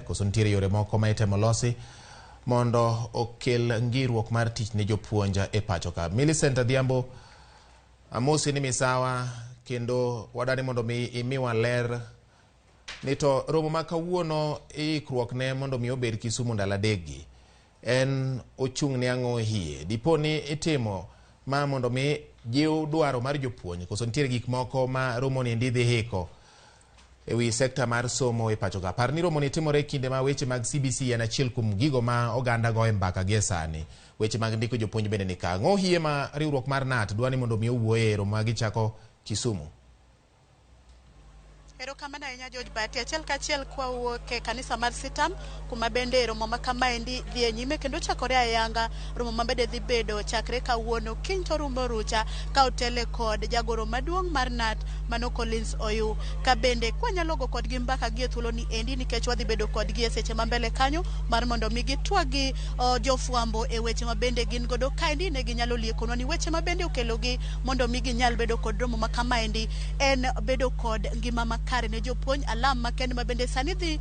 Koso nitiere yore moko ma itemo losi mondo okel ngiruok mar tich ne jopuonj e pacho ka. Millicent Adhiambo, amosi ni misawa kendo wadani mondo mi imiwa ler ni to romo ma kawuono ikruok ne mondo mi obed Kisumu ndalo adekgi en ochung' ne ang'o hie? Dipo ni itimo ma mondo mi jiw dwaro mar jopuonj koso nitiere gik moko ma romo ni endi dhi hiko e wi sekta mar somo e pacho ka. Par ni romo ni timore e kinde ma weche mag CBC en achiel kuom gigo ma oganda goye mbaka gie sani. Weche mag ndiko jopuonj bende ni ka. Ang'o hie ma riwruok mar KNUT dwa ni mondo mi owuoye e romo ma gichako Kisumu? Erokamano ahinya George Bati. Achiel kachiel kwawuok e kanisa mar Sitam kuma bende romo ma kamaendi dhi e nyime kendo chakore ayanga romo ma bende dhi bedo chakre kawuono kiny to rumo rucha ka otele kod jagoro maduong' mar KNUT mano Collins Oyu. Ka bende kwanyalo go kodgi mbaka gi e thuolo ni endi nikech wadhi bedo kodgi e seche ma mbele kanyo mar mondo mi gitwag gi jofwambo e weche ma bende gin godo kaendi ne ginyalo liekonwa ni weche ma bende okelogi mondo mi ginyal bedo kod romo ma kamaendi en bedo kod ngima makare ne jopuonj alam makende ma bende sani dhi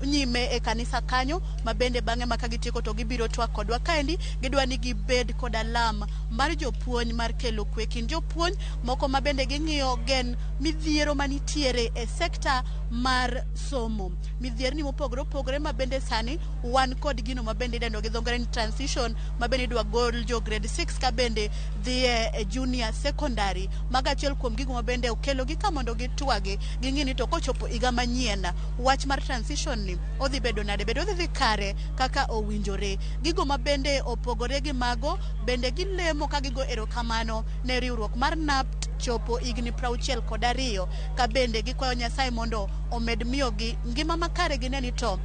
nyime e kanisa kanyo ma bende bang'e ma ka gitieko to gibiro twak kodwa kaendi gidwa ni gibed kod alam mar jopuonj mar kelo kwe kind jopuonj moko ma bende ging'iyo gen midhiero manitiere e sekta mar somo midhierni mopogore opogore ma bende sani wan kod gino ma bende idendo gi dho ngere ni transition ma bende idwa gol jo grade 6 ka bende dhi e junior secondary. Mago achiel kuom gigo ma bende okelogi ka mondo gitwagi ging'i ni to kochopo higa manyien wach mar transition ni odhi bedo nade, bende odhi dhi kare kaka owinjore. Gigo ma bende opogore gi mago bende gilemo ka gigo erokamano ne riwruok mar KNUPT chopo higni 62 ka bende gikwayo Nyasaye mondo omed miyogi ngima makare gine ni to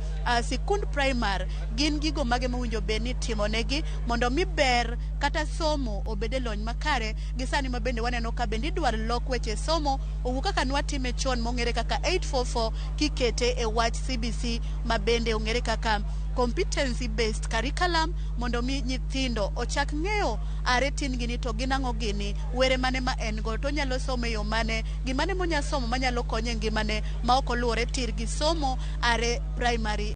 sikund primar gin gigo mage mowinjo bed ni itimonegi mondo mi ber kata somo obed e lony makare gi sani ma bende waneno ka bende idwar lok weche somo owuok kaka nwatime chon mong'ere kaka 844 kikete e wach CBC ma bende ong'ere kaka competency based curriculum mondo mi nyithindo ochak ng'eyo are tin gi ni to gin ang'o gini, were mane ma en go, to onyalo somo e yo mane, gimane monya somo manyalo konye e ngimane ma ok oluwore tir gi somo are primary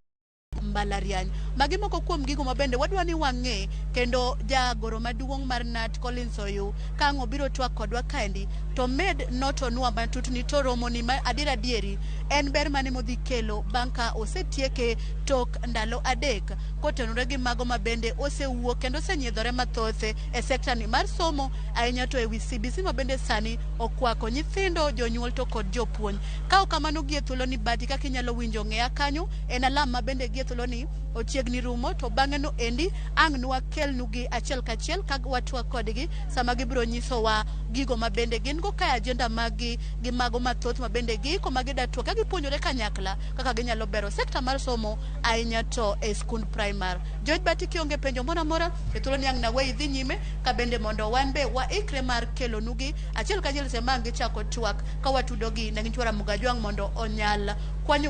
mbalariany. Magi moko kuom gigo ma bende wadwa ni wang'e kendo jagoro maduong' mar KNUT Collins Oyu ka ang' obiro twak kodwa kaendi to med notonwa matut ni to romo ni ma adier adieri en ber mane modhi kelo bang' ka osetieke tok ndalo 3 kotenore gi mago ma bende osewuok kendo osenyiedhore mathoth e sekta ni mar somo ahinya to e wi CBC ma bende sani okwako nyithindo, jonyuol to kod jopuonj. Ka ok kamano gie thuolo ni bati kaka inyalo winjo ng'eya kanyo en alam ma bende gie thuolo ni ochiegni rumo to bang'e no endi ang' nwakelnugi achiel kachiel ka watwak kodgi sama gibiro nyisowa gigo ma bende gin go kae agenda maggi gi mago mathoth ma bende giiko ma gida twak ka gipuonjore kanyakla kaka ginyalo bero sekta mar somo ahinya to e skund primar. George Bati kionge penjo moro amora e thuolo ni ang' naweyi dhi nyime ka bende mondo wan be waikre mar kelonugi achiel kachiel seche ma ang' gichako twak ka watudogi ne ginchwara Mugajwang' mondo onyal kwanyo.